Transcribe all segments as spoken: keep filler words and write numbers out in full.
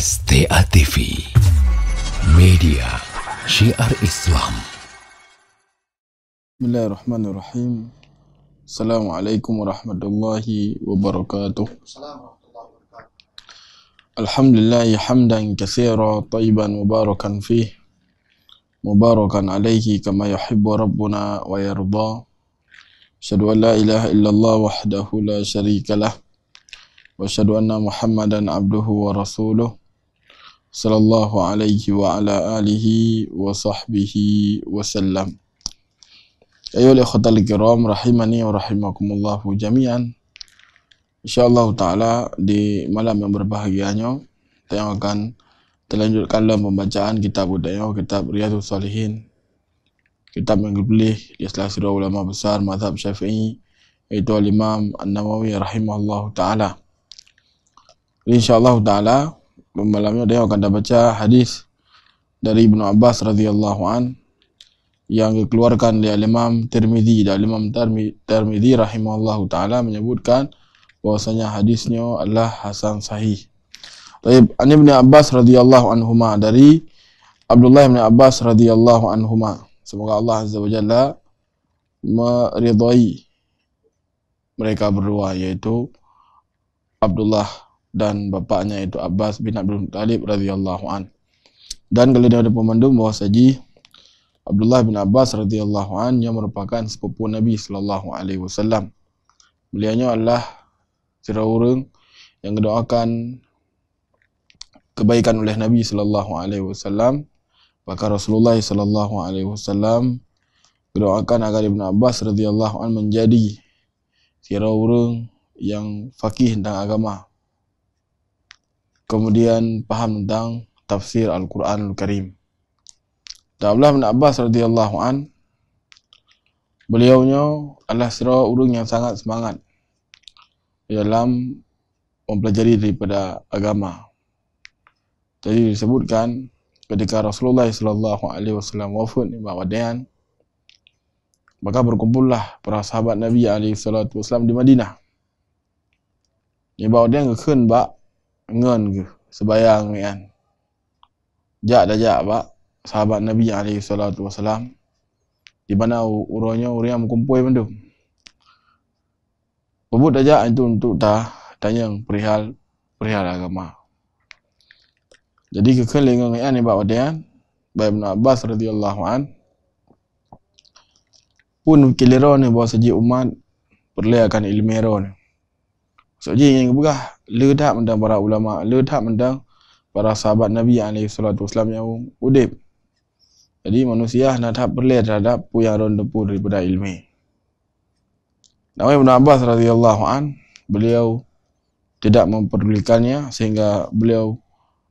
S T A T V, media syiar Islam. Bismillahirrahmanirrahim. Assalamualaikum warahmatullahi wabarakatuh. Alhamdulillah, hamdan katsira, thayyiban mubarakan fih, mubarakan alaihi kama yuhibbu rabbuna wa yarda. Asyhadu an la ilaha illallah wahdahu la syarikalah. Wa asyhadu anna Muhammadan abduhu wa rasuluh. Sallallahu alaihi wa ala alihi wa sahbihi wa sallam. Ayyuhal ikhwatal kiram, rahimani wa rahimakumullahu jami'an. Insya Allah Ta'ala, di malam yang berbahagia nyoe, tanyoe akan talanjutkan lom pembacaan kitab geutanyoe, kitab Riyadhus Shalihin, kitab nyang geupiléh di salah sidroe ulama besar mazhab Syafi'i, yaitu Al-Imam An-Nawawi rahimahullahu Ta'ala. Jadi, insya Allah Ta'ala, malam nyoe tanyoe akan tabaca hadis dari Ibnu Abbas radhiyallahu an, yang dikeluarkan oleh Al-Imam Tirmidzi. Dan Al-Imam Tirmi-, Tirmidzi rahimahullahu Ta'ala menyebutkan bahwasanya hadis nyoe adalah hasan sahih. Taib, an Ibni Abbas radhiyallahu anhuma, dari Abdullah bin Abbas radhiyallahu anhuma. Semoga Allah Azza wa Jalla meridai mereka berdua, yaitu Abdullah dan bapaknya, yaitu Abbas bin Abdul Muttalib radhiyallahu an. Dan kali ini ada pemandum bahwa saji Abdullah bin Abbas radhiyallahu an yang merupakan sepupu Nabi sallallahu alaihi wasallam. Beliau nyoe adalah sidroe ureuëng yang mendoakan kebaikan oleh Nabi sallallahu alaihi wasallam. Bahkan Rasulullah sallallahu alaihi wasallam mendoakan agar Ibnu Abbas radhiyallahu anhu menjadi sidroe ureuëng yang fakih tentang agama, kemudian paham tentang tafsir Al-Quranul Karim. Dan Abdullah bin Abbas radhiyallahu an, beliau nyoe adalah sidroe ureuëng yang sangat semangat di dalam mempelajari daripada agama. Jadi disebutkan, ketika Rasulullah sallallahu alaihi wasallam wafat nibak watée nyan, maka berkumpullah para sahabat Nabi alaihi salatu wasallam di Madinah. Nibak watée nyan geukheun bak ngon geuh seubayang nyan. Jak tajak bak sahabat Nabi alaihi salatu wasallam, di mana u-, uroe nyoe ureuëng meukumpôi mandum. Peubuet tajak itu untuk ta-, tanyong perihal, perihal agama. Jadi, geukheun lé ngon nyan nibak watée nyan, bak Ibnu Abbas radhiyallahu an, pun kiliro ni bahwa saji umat peureulée akan ileumé ro ni. Maksud jih nyang geupeugah, le that mantong para ulama, le that mantong para sahabat Nabi alaihi salatu wasallam nyang udeb. Jadi, manusia na that peureulée terhadap peue nyang ron teupeu daripada ileumé. Namun Ibnu Abbas radhiyallahu an, beliau tidak memperdulikannya, sehingga beliau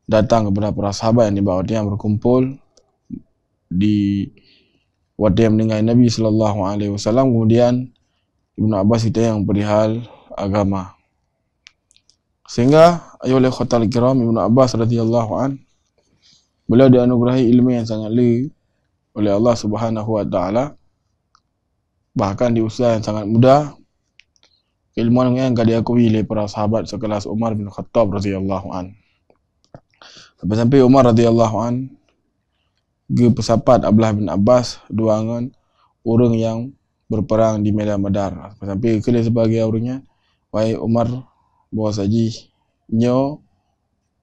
datang kepada para sahabat yang nibak watée nyan berkumpul di watée meninggai Nabi sallallahu alaihi wasallam. Kemudian Ibnu Abbas itu yang perihal agama. Sehingga, ayuhal ikhwatal kiram, Ibnu Abbas radhiyallahu an, beliau dianugerahi ilmu yang sangat le oleh Allah Subhanahu wa Taala. Bahkan di usia yang sangat muda, ilmu yang ka diakui oleh para sahabat sekelas Umar bin Khattab radhiyallahu an. Sampai-sampai Umar radhiyallahu an geupeusapat Abdullah bin Abbas dua ngon ureuëng nyang berperang di Medan Badar. Sampai-sampai geukheun lé sibagian ureuëng nyan, "Wahai Umar, bahwa saji nyoe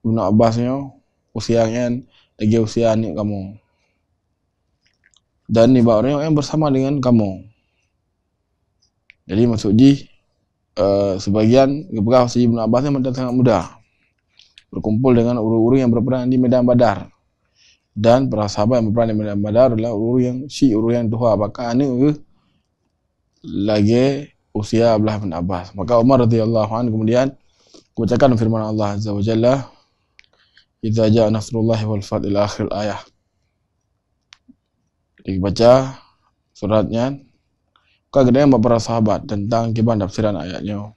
Ibnu Abbas nyoe usia nyan lagée usia aneuëk kamoe. Dan nibak ureuëng nyang bersama dengan kamoe." Jadi, maksud jih, eh, sebagian geupeugah bahwa Ibnu Abbas nyan mantong sangat muda, berkumpul dengan ureuëng-ureuëng yang berperang di Medan Badar. Dan para sahabat yang berperang di Medan Badar adalah ureuëng nyang syik, ureuëng nyang tuha, bahkan aneuëk geuh lagée usia Abdullah bin Abbas. Maka Umar radhiyallahu anhu kemudian membacakan firman Allah Azza wa Jalla, "Idza jaa nasrullahi wal fath," ila akhir ayah. Dibaca surat nyan, ka geudeungoe bak para sahabat tentang kiban tafsiran ayat nyoe.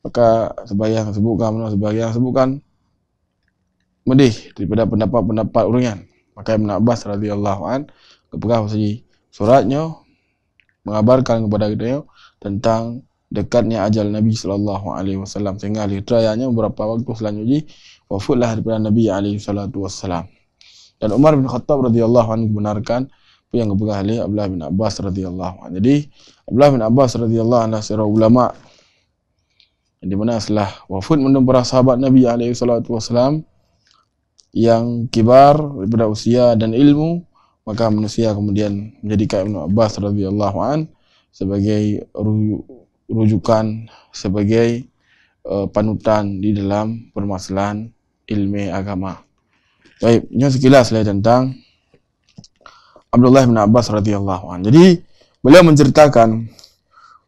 Maka sebagian sebutkan, sebagian sebutkan meudeh daripada pendapat-pendapat ureuëng nyan. Maka Ibnu Abbas radhiyallahu an geupeugah bahwa surat nyoe mengabarkan kepada geutanyoe tentang dekatnya ajal Nabi sallallahu alaihi wasallam, sehingga lheueh trok ayat nyoe beberapa waktu selanjut jih wafeuet lah daripada Nabi alaihi salatu wassalam. Dan Umar bin Khattab radhiyallahu anhu membenarkan apa yang dipeugah oleh Abdullah bin Abbas radhiyallahu anhu. Jadi, Abdullah bin Abbas radhiyallahu anhu adalah seorang ulama, di mana setelah wafat mandum para sahabat Nabi alaihi salatu wassalam yang kibar daripada usia dan ilmu, maka manusia kemudian menjadikan Ibnu Abbas radhiyallahu an sebagai ru-, rujukan, sebagai, eh, panutan di dalam permasalahan ilmu agama. Baik, nyoe sekilas lah tentang Abdullah bin Abbas radhiyallahu anhu. Jadi, beliau menceritakan,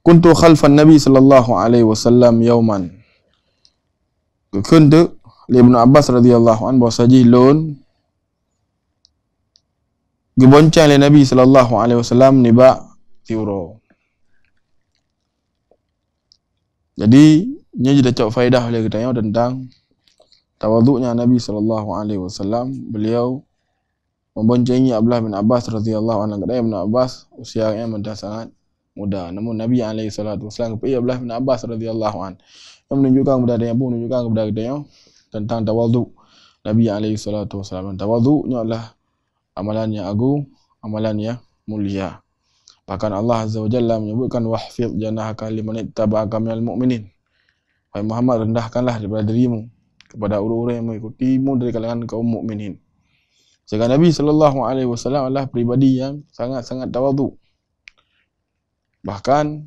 "Kuntu khalfan Nabi sallallahu alaihi wasallam yauman." Geukheun teuk lé Ibnu Abbas radhiyallahu anhu bahwa jih lôn geubonceng lé Nabi sallallahu alaihi wasallam nibak siuroe. Jadi, nyoe jitacok faedah lé geutanyoe tentang tawaduknya Nabi sallallahu alaihi wasallam. Beliau memboncengi Abdullah bin Abbas radhiyallahu anhu. Kadang Ibnu Abbas usia nyan mantong sangat muda. Namun Nabi alaihi salatu wasallam geupeu Abdullah bin Abbas radhiyallahu anhu. Yang menunjukkan kepada dia pun menunjukkan kepada kita tentang tawaduk Nabi alaihi salatu wasallam. Tawaduk nyoe adalah amalan yang agung, amalan yang mulia. Bahkan Allah Azza wa Jalla menyebutkan, "Wakhfid janahaka liman ittaba'aka minal mu'minin." Wahai Muhammad, rendahkanlah daripada dirimu kepada ureuëng-ureuëng yang mengikutimu dari kalangan kaum mukminin. Sehingga Nabi sallallahu alaihi wasallam adalah pribadi yang sangat-sangat tawaduk. Bahkan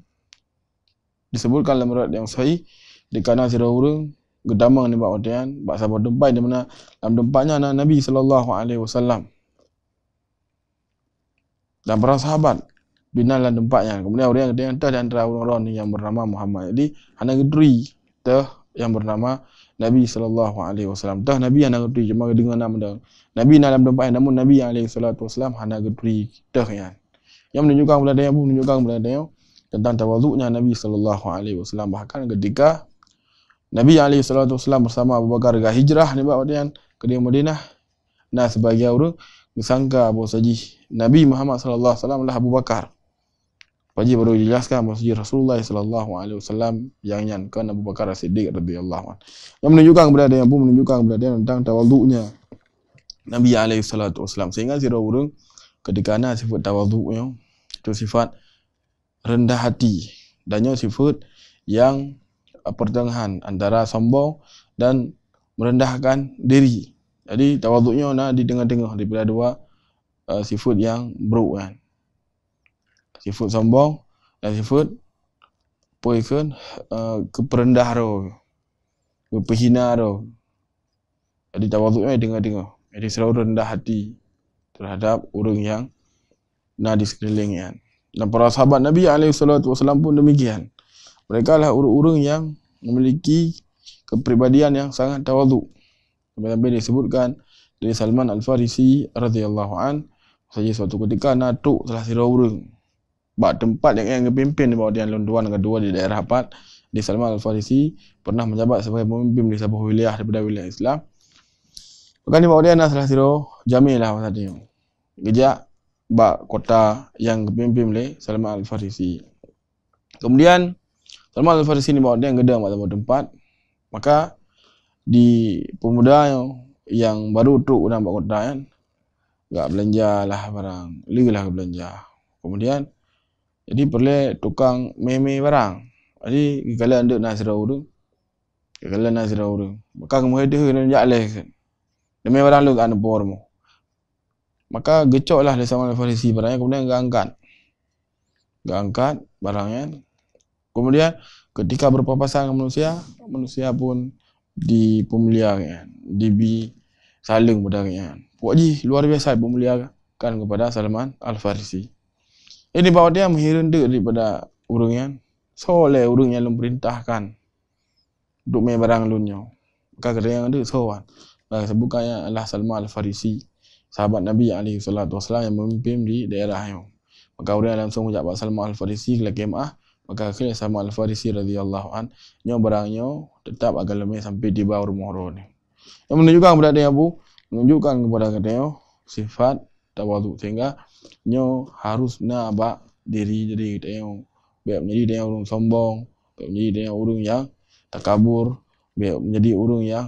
disebutkan dalam riwayat yang sahih, dikana sidroe ureuëng geutamong nibak watée nyan bak saboh teumpat di mana lam teumpat nyan na Nabi sallallahu alaihi wasallam dan para sahabat binan lam teumpat nyan. Kemudian ureuëng nyang teuh di antara ureuëng droe nyang bernama Muhammad. Jadi, hana geuturi teuh yang bernama Nabi sallallahu alaihi wasallam. Teuh Nabi hana geuturi, cuma geudeungoe nama dah. Nabi na lam teumpat nyan, namun Nabi alaihi salatu wasallam hana geuturi teuh nyan. Yang menunjukkan kepada dia, menunjukkan kepada dia tentang tawaduknya Nabi sallallahu alaihi wasallam. Bahkan ketika Nabi alaihi salatu wasallam bersama Abu Bakar ka hijrah nibak watée nyan keudéh Madinah, na sebagian ureuëng geusangka bahwa jih Nabi Muhammad sallallahu alaihi wasallam adalah Abu Bakar. Pajih baru dijelaskan bahwa jih Rasulullah sallallahu alaihi wasallam yang nyan kon Abu Bakar As-Siddiq radhiyallahu anhu. Yang menunjukkan kepada dia, pun menunjukkan kepada dia tentang tawaduknya Nabi alaihi salatu wasallam. Sehingga sidroe ureuëng ketika na sifat tawaduknya, itu sifat rendah hati. Dan nyoe sifat yang, eh, pertengahan antara sombong dan merendahkan diri. Jadi, tawaduknya na di tengah-tengah daripada dua, eh, sifat yang buruk kan. Sifat sombong dan sifat, apa ikon, eh, keuperendah droe, keupeuhina droe. Jadi, tawaduknya di tengah-tengah. Jadi, selalu rendah hati terhadap ureuëng yang na di sekeliling nyan. Dan para sahabat Nabi alaihi salatu wasallam pun demikian. Mereka adalah ureuëng-ureuëng yang memiliki kepribadian yang sangat tawaduk. Sampai-sampai disebutkan dari Salman Al-Farisi radhiyallahu an, bahwa suatu ketika na trok salah sidroe ureuëng bak teumpat nyang, nyang geupimpin nibak watée nyan lôn tuan keudua di daerah pat, di Salman Al-Farisi pernah menjabat sebagai pemimpin di saboh wilayah daripada wilayah Islam. Maka nibak watée nyan na salah sidroe jamé lah masa nyoe geujak bak kota nyang geupimpin lé Salman Al-Farisi. Kemudian, Salman Al-Farisi nibak watée nyan geudong bak saboh teumpat. Maka, di pemuda nyang baru trok u dalam bak kota nyan, geujak beulanja lah barang, lé lah geubeulanja. Kemudian, jadi peureulée tukang mé-mé barang. Jadi, geukalon deuek na sidroe ureuëng. Geukalon na sidroe ureuëng. Maka geumeuhôi deuh, jak lé. Deumi barang lôn ka neupor mu. Maka geucok lah lé Salman Al-Farisi barang nyan, kemudian geuangkat. Geuangkat barang nyan. Kemudian, ketika berpapasan dengan manusia, manusia pun dipeumulia nyan, dibi saleueng pada nyan. Pokok jih luar biasa dipeumuliakan kepada Salman Al-Farisi. Jadi, bak watée nyan meuhireuen teuk daripada ureuëng nyan. Soe lé ureuëng nyang lôn perintahkan untuk mé barang lôn nyoe? Maka geutanyoe deuek soe wan. Maka sebutkan nyan adalah Salman Al-Farisi, sahabat Nabi alaihi salatu wasallam yang memimpin di daerah nyoe. Maka ureuëng langsung jak bak Salman Al-Farisi geulakée meu'ah. Maka akhirnya Salman Al-Farisi radhiyallahu an, nyoe barang nyoe tetap akan leumé sampai tiba u rumoh droeneuh. Yang menunjukkan kepada dia, Abu, menunjukkan kepada kita sifat tawaduk, sehingga nyoe harus na bak diri, diri geutanyoe. Bék menjadi geutanyoe ureuëng sombong, bék menjadi geutanyoe ureuëng nyang takabur, bék menjadi ureuëng nyang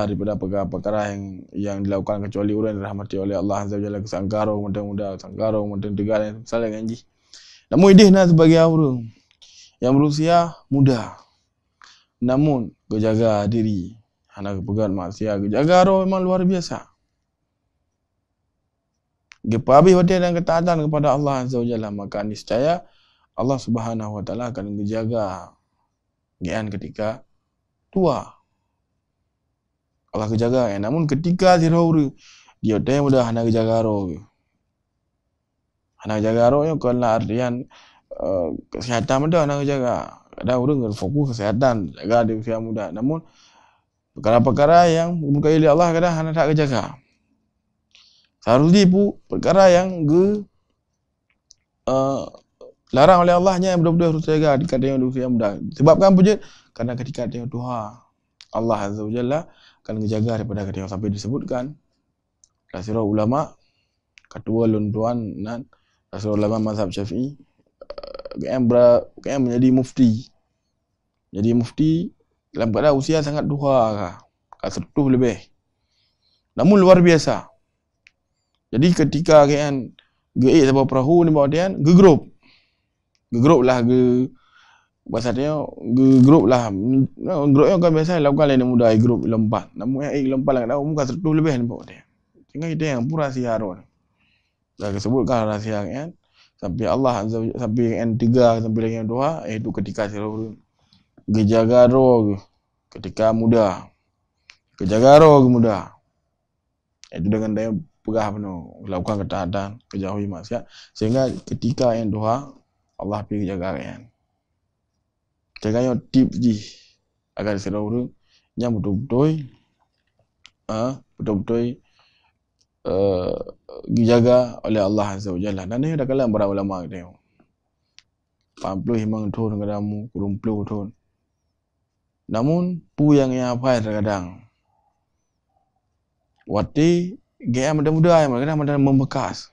mudah daripada peukara-peukara nyang, nyang dilakukan kecuali ureuëng yang dirahmati oleh Allah Azza wa Jalla, geusangka droe mantong mudah, geusangka droe mantong teuga, misalnya ngon jih. Namun ideh na sebagian ureuëng nyang berusia muda, namun geujaga diri, hana geupeugét maksiat, geujaga droe memang luar biasa. Geupeuhabéh watée dan keutaatan kepada Allah Azza wa Jalla, maka niscaya Allah Subhanahu wa Taala akan geujaga geuh ketika tua. Allah geujaga geuh. Namun ketika sidroe ureuëng, di watée muda hana geujaga droe geuh. Hana geujaga droe nyoe kon lam artian, eh, kesehatan muda hana geujaga. Kadang ureuëng fokus kesehatan, jaga di usia muda. Namun peukara-peukara nyang geumeukayi lé Allah kadang hana that geujaga. Harus di pu-, perkara nyang geu-, eh, larang oleh Allah nyan beutôi-beutôi harus teujaga ketika tanyoe di usia muda. Sebab kan peue jeuet? Karena ketika tanyoe tuha, Allah Azza wa Jalla akan geujaga daripada ketika sampai disebutkan oleh sidroe ulama, ketua lôn tuan nan, sidroe ulama mazhab Syafi'i, eh, geuék bra-, geuék menjadi mufti. Jadi mufti dalam keadaan usia sangat tuha ka, ka seratus lebih. Namun luar biasa. Jadi ketika geuék geuék saboh perahu nibak watée nyan, geugrôp. Geugrôp lah, geu-, bahasa tanyoe, geugrôp lah. Grôp nyoe kan biasa lakukan lé aneuk muda, grôp lompat. Namun nyang ék lompat lam keadaan umur ka seratus lebih nibak watée nyan. Sehingga itu nyang pura siar. Dah disebutkan rahsia nyan, sampai Allah Azza wa, sampai nyan teuga, sampai lagée nyan tuha, iaitu ketika sidroe ureuëng geujaga droe geuh ketika muda. Geujaga droe geuh muda. Iaitu dengan daya peugah bunoe, lakukan ketaatan, geujauhi maksiat, sehingga ketika nyan tuha, Allah pih geujaga nyan. Teuka nyoe tip jih agar sidroe ureuëng nyang beutôi-beutôi, ah, beutôi-beutôi, eh, geujaga oleh Allah Azza wa Jalla. Dan nyoe takalon para ulama geutanyoe. Pamploh limong thon kadang mu, kureueng ploh thon. Namun, peue nyang geuhafai kadang-kadang. Watée geuék muda-muda, kadang-kadang membekas.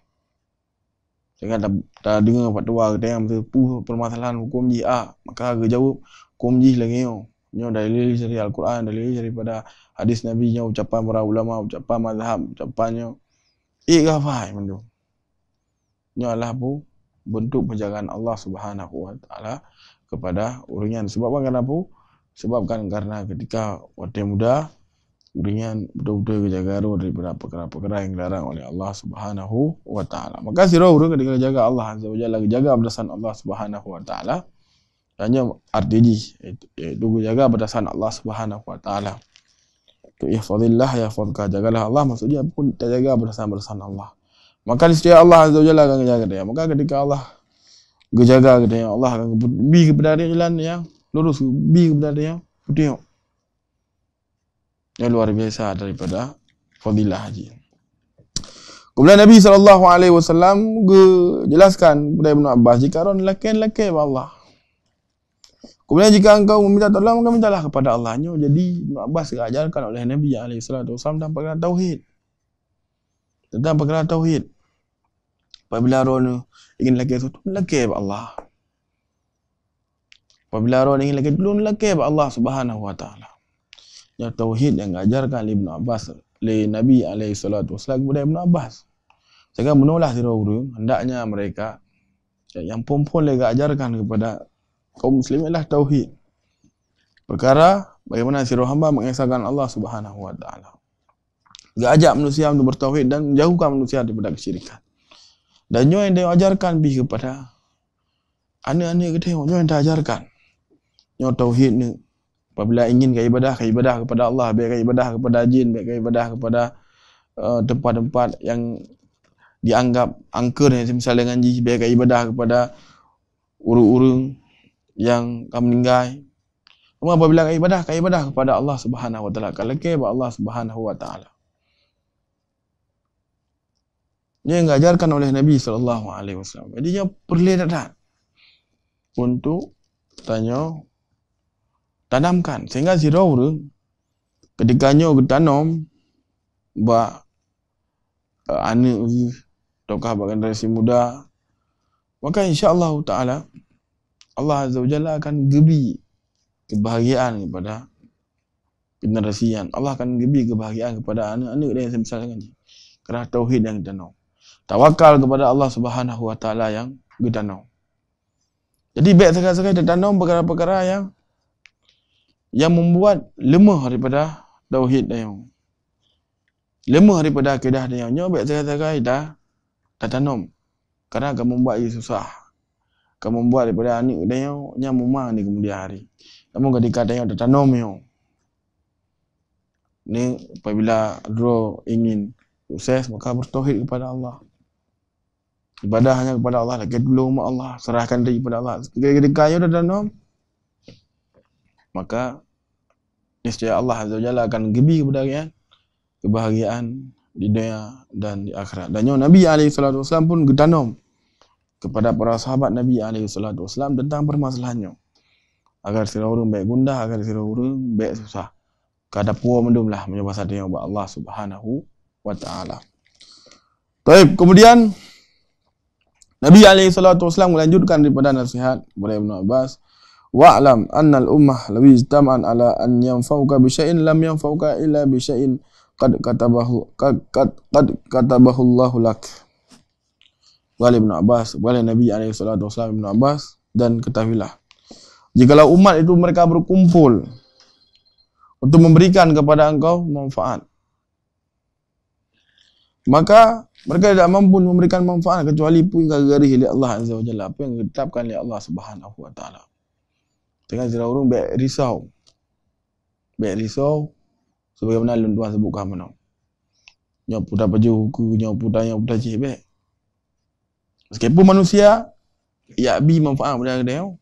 Sehingga ta-, tadeungoe fatwa geutanyoe meuteupeu permasalahan huköm jih a, maka geujaweueb huköm jih lagée nyoe. Nyoe dalil dari Al-Quran, dalil daripada hadis Nabi, nyoe ucapan para ulama, ucapan mazhab, ucapan nyoe. Ék geuhafai mandum. Nyoe adalah pu-, bentuk penjagaan Allah Subhanahu wa Taala kepada ureuëng nyan. Sebab kan karena pu-, sebab kan karena ketika watée muda, ureuëng nyan beutôi-beutôi geujaga droe daripada peukara-peukara nyang dilarang oleh Allah Subhanahu wa Taala. Maka sidroe ureuëng ketika geujaga Allah Azza wa Jalla, geujaga batasan Allah Subhanahu wa Taala, dan nyoe arti jih, yaitu geujaga batasan Allah Subhanahu wa Taala. Tu ihfazillah yahfazka, jagalah Allah, maksud jih apapun tajaga batasan-batasan Allah. Maka niscaya Allah Azza wa Jalla akan geujaga dia. Maka ketika Allah geujaga geutanyoe, Allah akan bi keupada dia jalan nyang lurus, bi keupada dia nyang putéh. Nyang luar biasa daripada fadilah jih. Kemudian Nabi sallallahu alaihi wasallam geujelaskan kepada Ibnu Abbas, "Jika droe lakée, lakée bak Allah. Kemudian jika engkau meminta tolong, maka mintalah kepada Allah." Nyoe jadi Ibnu Abbas geuajarkan oleh Nabi alaihi salatu wasallam tentang perkara tauhid. Tentang perkara tauhid. Apabila droeneuh ingin lakée sesuatu, lakée bak Allah. Apabila droeneuh ingin lakée tulông, lakée bak Allah Subhanahu wa Taala. Nyoe tauhid nyang geuajarkan lé Ibnu Abbas, lé Nabi alaihi salatu wasallam kepada Ibnu Abbas. Sehingga meunolah sidroe ureuëng, hendaknya mereka, nyang phon-phon lé geuajarkan kepada kaum muslimin adalah tauhid. Perkara bagaimana sidroe hamba mengesahkan Allah Subhanahu wa Taala. Geuajak manusia untuk bertauhid dan menjauhkan manusia daripada kesyirikan. Dan nyoe nyang diajarkan bih kepada aneuk-aneuk geutanyoe, nyoe nyang diajarkan. Nyoe tauhid ni. Apabila ingin ka ibadah, ka ibadah kepada Allah, bèk ka ibadah kepada jin, bèk ka ibadah kepada, eh, tempat-tempat yang dianggap angker yang semisal dengan jih, bèk ka ibadah kepada ureueng-ureueng yang ka meninggai. Cuma apabila ka ibadah, ka ibadah kepada Allah Subhanahu wa Taala, ka lakèe bak Allah Subhanahu wa Taala. Nyan geuajarkan oleh Nabi sallallahu alaihi wasallam. Jadi, nyan peureulèe that-that untuk tanyoe tanamkan, sehingga sidroe ureueng ketika nyoe geutanom bak, eh, aneuk geuh, ataukah bak generasi muda, maka insya Allahu Taala, Allah Azza wa Jalla akan geubri keubahgiaan kepada generasi nyan. Allah akan geubri keubahgiaan kepada aneuk-aneuk nyang semisal ngon jih, karena tauhid nyang geutanom. Tawakal kepada Allah Subhanahu wa Taala nyang geutanom. Jadi, bèk sagai-sagai tatanom peukara-peukara nyang, nyang membuat leumoh daripada tauhid tanyoe, leumoh daripada akidah tanyoe. Nyoe bèk sagai-sagai ta-, tatanom, karena ka membuat jih susah, ka membuat daripada aneuk tanyoe nyan mumang di kemudian hari. Namun, ketika tanyoe tatanom nyoe, ni apabila droe ingin sukses, maka bertauhid kepada Allah. Ibadah hanya kepada Allah, lakèe tulông bak Allah, serahkan diri kepada Allah. Ketika nyoe tatanom, maka niscaya Allah Azza wa Jalla akan geubri kepada gobnyan keubahgiaan di dunia dan di akhirat. Dan nyoe Nabi alaihi salatu wasallam pun geutanom kepada para sahabat Nabi alaihi salatu wasallam tentang permasalahan nyoe, agar sidroe ureuëng bék gundah, agar sidroe ureuëng bék susah. Ka tapuwoe mandum lah meunyoe basa tanyoe bak Allah Subhanahu wa Taala. Taib, kemudian Nabi alaihi salatu wasallam melanjutkan daripada nasihat kepada Ibnu Abbas, "Wa'lam annal ummah law ijtama'at ala an yanfa'uka bi syai'in lam yanfa'uka illa bi syai'in qad katabahu, qad, qad, qad katabahu Allahu lak." Wahai Ibnu Abbas, wahai Nabi alaihi salatu wasallam Ibnu Abbas, dan ketahuilah, jikalau umat itu mereka berkumpul untuk memberikan kepada engkau manfaat, maka mereka tidak mampu memberikan manfaat kecuali peue nyang ka geugaréh lé Allah Azza wa Jalla, peue nyang geutetapkan lé Allah Subhanahu wa Taala. Teuka sidroe ureuëng bék risau. Bék risau, sebagaimana lôn tuan sebutkan meunoe. Nyoe peue tapajoh ukeue, nyoe peue ta-, nyoe peue tajih bék. Meskipun manusia jak bi manfaat kepada geutanyoe,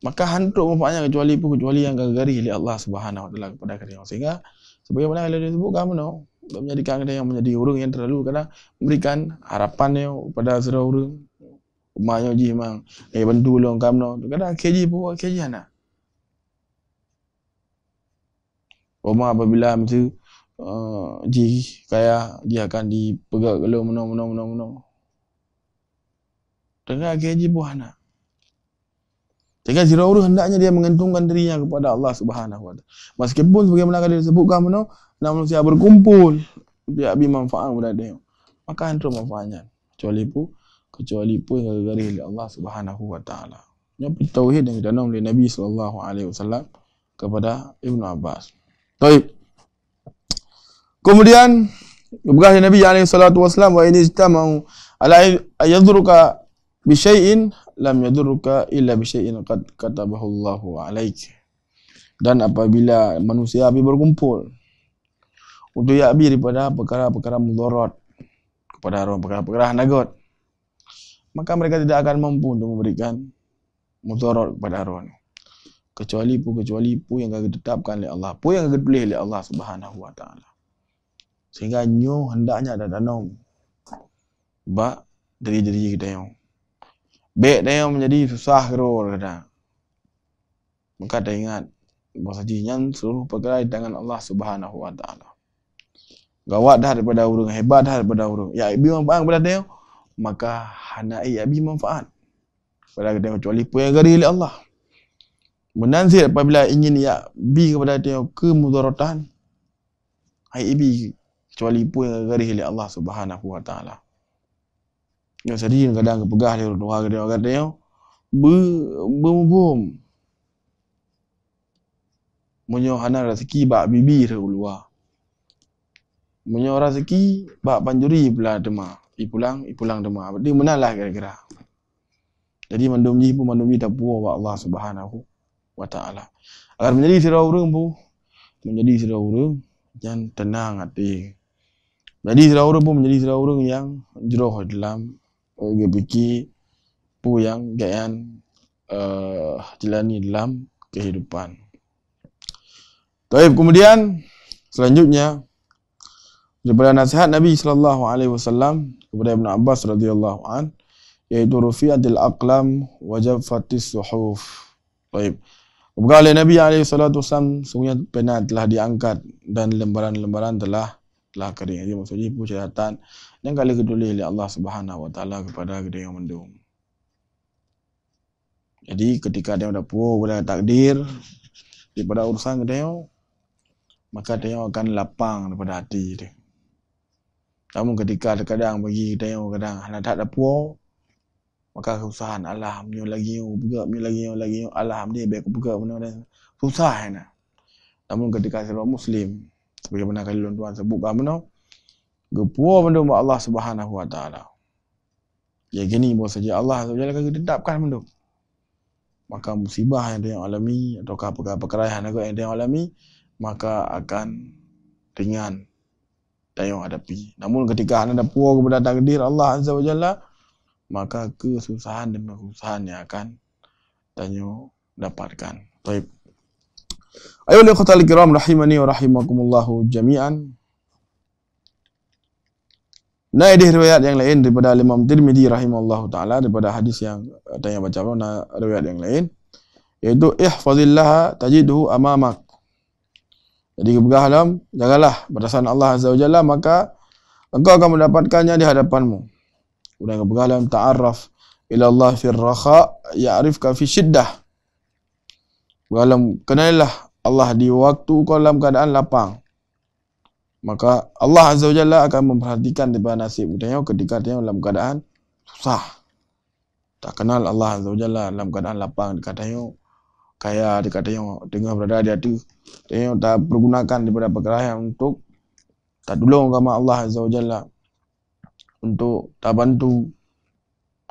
maka hana trok manfaatnya kecuali peue, kecuali nyang ka geugaréh lé Allah Subhanahu wa Taala kepada geutanyoe. Sehingga sebagaimana lôn sebutkan meunoe, untuk menjadikan geutanyoe menjadi ureuëng nyang terlalu kadang memberikan harapan nyoe kepada sidroe ureuëng, umpama nyoe jih memang, "Eh, bantu lôn ka meunoe." Kadang akhé jih peue, akhé jih hana. Umpama apabila miseue, eh, jih kaya, jih akan dipeugah lom meunoe, meunoe, meunoe, meunoe. Teuka akhé jih peue hana. Teuka sidroe ureuëng hendaknya dia menggantungkan dirinya kepada Allah Subhanahu wa Taala. Meskipun sebagaimana ka disebutkan meunoe, na manusia berkumpul untuk jak bi manfaat kepada dia, maka hana trok manfaat nyan kecuali peue, kecuali peue nyang ka geugaréh lé Allah Subhanahu wa Taala. Nyoe peue tauhid nyang geutanom lé Nabi sallallahu alaihi wasallam kepada Ibnu Abbas. Taib. Kemudian, geupeugah lé Nabi alaihi salatu wasallam, "Wa in ijtama'u ala ay-, ay yadurruka bi syai'in, lam yadurruka illa bi syai'in qad katabahu Allahu alaik." Dan apabila manusia bi berkumpul untuk jak bi daripada peukara-peukara mudarat kepada droe, peukara-peukara hana göt, maka mereka tidak akan mampu untuk memberikan mudarat kepada droe nyoe, kecuali peue, kecuali peue nyang ka geutetapkan lé Allah, peue nyang ka geutuléh lé Allah Subhanahu wa Taala. Sehingga nyoe hendaknya tatanom bak diri-diri geutanyoe. Bék tanyoe menjadi susah keudroe gata. Maka taingat bahwa jih nyan seluruh peukara di tangan Allah Subhanahu wa Taala. Gawat that daripada ureuëng, hebat that daripada ureuëng. Jak bi manfaat kepada tanyoe, maka hana ék jak bi manfaat kepada geutanyoe kecuali peue nyang geugaréh lé Allah. Meunan cit apabila ingin jak bi kepada tanyoe keumudaratan, hana ék bi kecuali peue nyang geugaréh lé Allah Subhanahu wa Taala. Nyoe sadi kadang geupeugah lé ureuëng tuha geutanyoe, geutanyoe beu-, beumuphom. Meunyoe hana raseuki bak bibi teuh u luwa. Meunyoe raseuki bak panjuri pula teuma, ipulang, ipulang teuma. Berarti meunan lah kira-kira. Jadi mandum jih peue, mandum jih tapuwoe bak Allah Subhanahu wa Taala. Agar menjadi sidroe ureuëng peue, menjadi sidroe ureuëng nyang teunang até. Jadi sidroe ureuëng peue, menjadi sidroe ureuëng nyang jroh dalam, eh, geupike peue nyang gobnyan, eh, jalani dalam kehidupan. Taib, kemudian selanjutnya daripada nasihat Nabi sallallahu alaihi wasallam kepada Ibnu Abbas radhiyallahu an, yaitu rufi'atil aqlam wa jaffatis suhuf. Taib. Geupeugah lé Nabi alaihi salatu wasallam, sungguhnya pena telah diangkat dan lembaran-lembaran telah, telah kering. Jadi maksud jih peue, catatan nyang ka lheueh geutuléh lé Allah Subhanahu wa Taala kepada geutanyoe mandum. Jadi, ketika tanyoe tapuwoe kepada takdir daripada urusan geutanyoe, maka tanyoe akan lapang daripada até teuh. Namun, ketika terkadang bagi tanyoe kadang hana that tapuwoe, maka kesusahan, "Alah, meunyoe lagée nyoe kupeugah, meunyoe lagée nyoe, lagée nyoe, alah, meunyoe bék kupeugah, meunyoe," susah na. Namun, ketika sidroe muslim, sebagaimana ka lôn tuan sebutkan meunoe, geupuwoe mandum bak Allah Subhanahu wa Taala. Yakini bahwa saja Allah Azza wa Jalla ka geutetapkan mandum. Maka musibah nyang tanyoe alami, ataukah peukara-peukara nyang hana gét nyang tanyoe alami, maka akan ringan tanyoe hadapi. Namun, ketika hana tapuwoe kepada takdir Allah Azza wa Jalla, maka kesusahan demi kesusahan nyang akan tanyoe dapatkan. Taib. Ayuhal ikhwatal kiram rahimani wa rahimakumullahu jami'an. Na idéh riwayat nyang laén daripada Imam Tirmidzi rahimahullahu taala, daripada hadis nyang, eh, tanyoe baca, na riwayat nyang laén, yaitu, "Ihfazillaha tajidhu amamak." Jadi geupeugah lom, "Jagalah batasan Allah Azza wa Jalla, maka engkau akan mendapatkannya di hadapanmu." Kemudian geupeugah lom, "Ta'arraf ila Allah fir raha, ya'rifka fi syiddah." Geupeugah lom, "Kenalilah Allah di waktu kau dalam keadaan lapang." Maka Allah Azza wa Jalla akan memperhatikan daripada nasib geutanyoe ketika tanyoe dalam keadaan susah. Takenal Allah Azza wa Jalla dalam keadaan lapang, ketika tanyoe kaya, ketika tanyoe teungoh berada di ateueh, tanyoe tapergunakan daripada peukara nyan untuk tatulông agama Allah Azza wa Jalla, untuk tabantu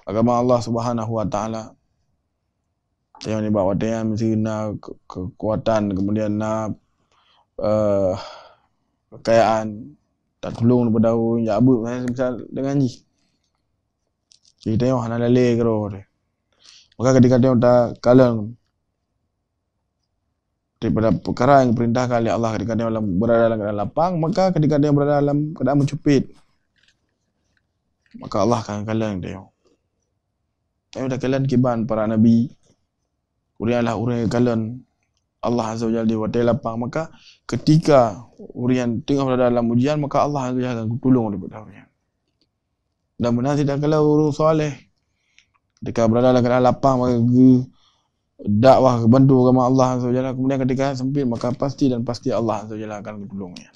agama Allah Subhanahu wa Taala. Tanyoe nibak watée nyan miseue na ke-, kekuatan, kemudian na, eh, kekayaan, tatulông daripada ureuëng jak beuet, misal dengan jih. Jadi tanyoe hana lalée keudroe teuh. Maka ketika tanyoe takalon daripada peukara nyang diperintahkan lé Allah, ketika tanyoe lam, berada dalam keadaan lapang, maka ketika tanyoe berada dalam keadaan meucupiet, maka Allah akan kalon tanyoe. Tanyoe takalon kiban para nabi, ureuëng nyan lah ureuëng nyang kalon Allah Azza wa Jalla di watée lapang, maka ketika ureuëng nyan teungoh berada dalam ujian, maka Allah Azza wa Jalla akan geutulông daripada ureuëng nyan. Dan meunan cit takalon ureuëng saleh, ketika berada dalam keadaan lapang, maka geudakwah, geubantu agama Allah Azza wa Jalla. Kemudian ketika sempit, maka pasti dan pasti Allah Azza wa Jalla akan geutulông nyan.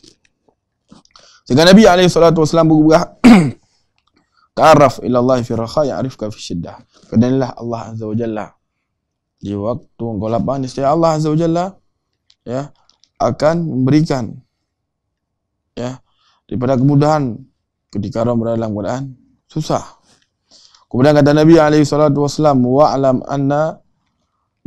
Sehingga Nabi alaihi salatu wasallam geupeugah, "Ta'arraf ila Allah fi raha, ya'rifka fi syiddah." Kenalilah Allah Azza wa Jalla di waktu engkau lapang, niscaya Allah Azza wa Jalla, ya, akan memberikan, ya, daripada kemudahan ketika orang berada dalam keadaan susah. Kemudian kata Nabi alaihi salatu wasallam, "Wa'lam anna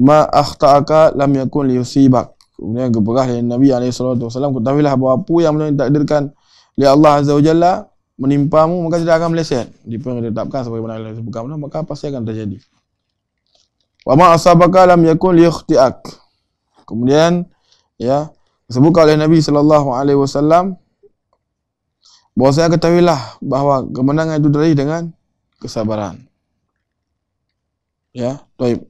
ma akhta'aka lam yakun liyusibak." Kemudian geupeugah lé Nabi alaihi salatu wasallam, "Ketahuilah bahwa apa yang mentakdirkan lé Allah Azza wa Jalla menimpamu, maka tidak akan meleset." Di apa yang ditetapkan sebagaimana Allah sebutkan, maka pasti akan terjadi. "Wa ma asabaka lam yakun liyukhti'ak." Kemudian, ya, disebutkan oleh Nabi sallallahu alaihi wasallam, bahwasanya ketahuilah bahwa kemenangan itu diraih dengan kesabaran. Ya, baik.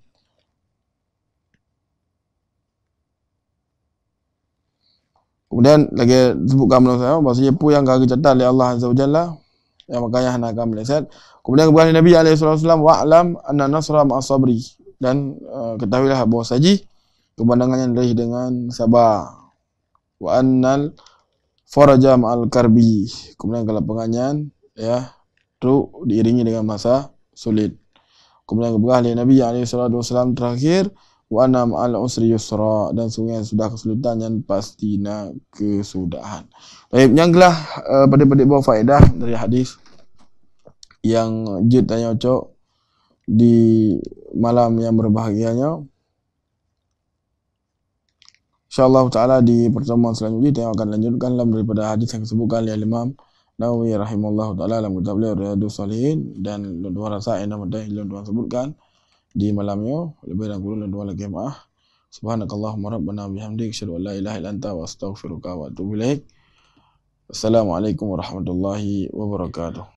Kemudian lagi sebutkan manusia, bahwasanya peue nyang ka geucatat lé Allah Azza wa Jalla, ya, makanya hana akan meleset. Kemudian kepada Nabi alaihi salatu wasallam, "Wa'lam anna nasra ma'as sabri." Dan, eh, ketahuilah bahwa saji kemenangan yang diraih dengan sabar. "Wa annal faraja ma'al karbi." Kemudian kalau penganiayaan, ya, tu diiringi dengan masa sulit. Kemudian geupeugah lé Nabi alaihi salatu wasallam terakhir, "Wa anna ma'al usri yusra," dan sungguhnya sudah kesulitan nyan pasti na kesudahan. Baik, nyang geulah, eh, padub-padub boh faedah dari hadis nyang jeuet tanyoe cok di malam yang berbahagia nyoe. InsyaAllah taala di pertemuan selanjutnya kita akan lanjutkan dalam daripada hadis yang disebutkan oleh Imam Nawawi rahimahullah taala dalam kitab beliau Riyadhus Shalihin, dan lôn tuan rasa enam ada yang lôn tuan sebutkan di malam nyoe, lebih dan kurang lôn tuan lakée maaf. Subhanakallahumma rabbana bihamdik, asyhadu an la ilaha illa anta, wa astaghfiruka wa atubu ilaik. Assalamualaikum warahmatullahi wabarakatuh.